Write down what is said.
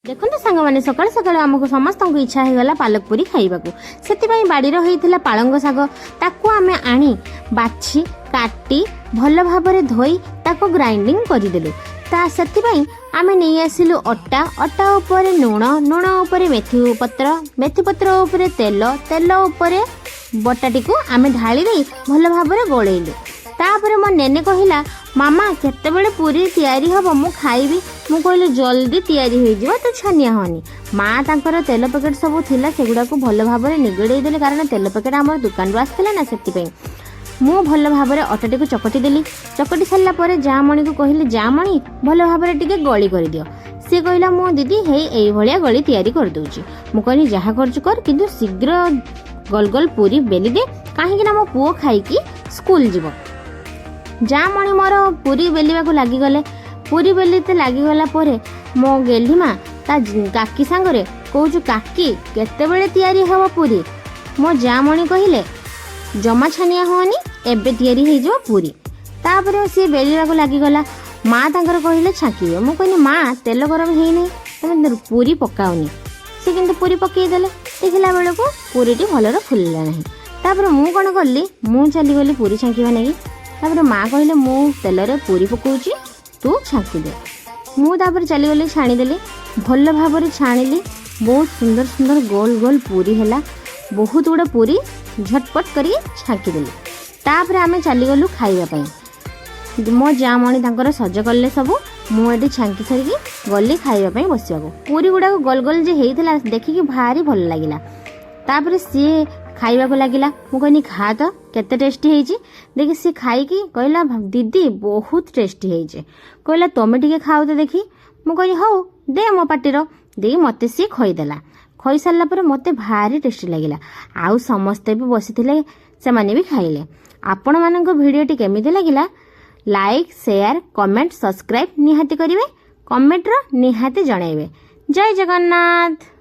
ଦେଖନ୍ତୁ ସାଙ୍ଗମାନେ, ସକାଳୁ ସକାଳୁ ଆମକୁ ସମସ୍ତଙ୍କୁ ଇଚ୍ଛା ହେଇଗଲା ପାଲକ ପୁରୀ ଖାଇବାକୁ। ସେଥିପାଇଁ ବାଡ଼ିର ହେଇଥିଲା ପାଳଙ୍ଗ ଶାଗ। ତାକୁ ଆମେ ଆଣି, ବାଛି, କାଟି, ଭଲ ଭାବରେ ଧୋଇ ତାକୁ ଗ୍ରାଇଣ୍ଡିଙ୍ଗ କରିଦେଲୁ। ତା ସେଥିପାଇଁ ଆମେ ନେଇ ଆସିଲୁ ଅଟା। ଅଟା ଉପରେ ଲୁଣ, ଲୁଣ ଉପରେ ମେଥି ପତ୍ର, ମେଥି ପତ୍ର ଉପରେ ତେଲ, ତେଲ ଉପରେ ବଟାଟିକୁ ଆମେ ଢାଳି ଦେଇ ଭଲ ଭାବରେ ଗୋଳେଇଲୁ। ତାପରେ ମୋ ନେନେ କହିଲା, "ମାମା, କେତେବେଳେ ପୁରୀ ତିଆରି ହବ? ମୁଁ ଖାଇବି।" ମୁଁ କହିଲି, "ଜଲ୍ଦି ତିଆରି ହେଇଯିବ, ତୁ ଛାନିଆ ହନି।" ମା ତାଙ୍କର ତେଲ ପ୍ୟାକେଟ୍ ସବୁ ଥିଲା, ସେଗୁଡ଼ାକୁ ଭଲ ଭାବରେ ନିଗେଡ଼େଇ ଦେଲେ, କାରଣ ତେଲ ପ୍ୟାକେଟ୍ ଆମର ଦୋକାନରୁ ଆସିଥିଲା ନା, ସେଥିପାଇଁ। ମୁଁ ଭଲ ଭାବରେ ଅଟାଟିକୁ ଚକଟି ଦେଲି। ଚକଟି ସାରିଲା ପରେ ଜାମଣିକୁ କହିଲି, "ଜାମଣି, ଭଲ ଭାବରେ ଟିକେ ଗଳି କରିଦିଅ।" ସିଏ କହିଲା, "ମୁଁ ଦିଦି ହେଇ ଏଇଭଳିଆ ଗଳି ତିଆରି କରିଦେଉଛି।" ମୁଁ କହିଲି, "ଯାହା କରୁଛୁ କର, କିନ୍ତୁ ଶୀଘ୍ର ଗୋଲ ଗୋଲ ପୁରୀ ବେଲି ଦେ, କାହିଁକି ନା ମୋ ପୁଅ ଖାଇକି ସ୍କୁଲ ଯିବ।" ଜାମଣି ମୋର ପୁରୀ ବେଲିବାକୁ ଲାଗିଗଲେ। ପୁରୀ ବେଲିତେ ଲାଗିଗଲା ପରେ ମୋ ଗେହ୍ଲିମା ତା କାକି ସାଙ୍ଗରେ କହୁଛୁ, "କାକି, କେତେବେଳେ ତିଆରି ହେବ ପୁରୀ?" ମୋ ଜାମଣି କହିଲେ, "ଜମା ଛାନିଆ ହୁଅନି, ଏବେ ତିଆରି ହେଇଯିବ ପୁରୀ।" ତାପରେ ସିଏ ବେଲିବାକୁ ଲାଗିଗଲା। ମା ତାଙ୍କର କହିଲେ ଛାଙ୍କିବେ। ମୁଁ କହିଲି, "ମା, ତେଲ ଗରମ ହେଇନି, ତମେ ପୁରୀ ପକାଉନି।" ସେ କିନ୍ତୁ ପୁରୀ ପକେଇଦେଲେ। ଦେଖିଲା ବେଳକୁ ପୁରୀଟି ଭଲରେ ଫୁଲିଲା ନାହିଁ। ତାପରେ ମୁଁ କ'ଣ କଲି? ମୁଁ ଚାଲିଗଲି ପୁରୀ ଛାଙ୍କିବା ନାଗି। ତାପରେ ମା କହିଲେ, "ମୁଁ ତେଲରେ ପୁରୀ ପକଉଛି, ତୁ ଛାଙ୍କିଦେ।" ମୁଁ ତାପରେ ଚାଲିଗଲି, ଛାଣିଦେଲି। ଭଲ ଭାବରେ ଛାଣିଲି, ବହୁତ ସୁନ୍ଦର ସୁନ୍ଦର ଗୋଲ ଗୋଲ ପୁରୀ ହେଲା। ବହୁତ ଗୁଡ଼ା ପୁରୀ ଝଟପଟ କରିକି ଛାଙ୍କିଦେଲି। ତାପରେ ଆମେ ଚାଲିଗଲୁ ଖାଇବା ପାଇଁ। ମୋ ଜାମଣି ତାଙ୍କର ସଜ କଲେ ସବୁ। ମୁଁ ଏଠି ଛାଙ୍କି ସାରିକି ଗଲି ଖାଇବା ପାଇଁ ବସିବାକୁ। ପୁରୀ ଗୁଡ଼ାକ ଗୋଲ ଗୋଲ ଯେ ହେଇଥିଲା, ଦେଖିକି ଭାରି ଭଲ ଲାଗିଲା। ତାପରେ ସିଏ ଖାଇବାକୁ ଲାଗିଲା। ମୁଁ କହିଲି, "ଖା ତ, କେତେ ଟେଷ୍ଟି ହେଇଛି ଦେଖି।" ସିଏ ଖାଇକି କହିଲା, "ଦିଦି, ବହୁତ ଟେଷ୍ଟି ହେଇଛି।" କହିଲା, "ତମେ ଟିକେ ଖାଅ ତ ଦେଖି।" ମୁଁ କହିଲି, "ହଉ, ଦେ ମୋ ପାଟିର।" ଦେଇ ମୋତେ ସିଏ ଖୋଇଦେଲା। ଖୋଇ ସାରିଲା ପରେ ମୋତେ ଭାରି ଟେଷ୍ଟି ଲାଗିଲା। ଆଉ ସମସ୍ତେ ବି ବସିଥିଲେ, ସେମାନେ ବି ଖାଇଲେ। ଆପଣମାନଙ୍କ ଭିଡ଼ିଓଟି କେମିତି ଲାଗିଲା? ଲାଇକ୍, ସେୟାର, କମେଣ୍ଟ, ସବସ୍କ୍ରାଇବ୍ ନିହାତି କରିବେ। କମେଣ୍ଟର ନିହାତି ଜଣାଇବେ। ଜୟ ଜଗନ୍ନାଥ।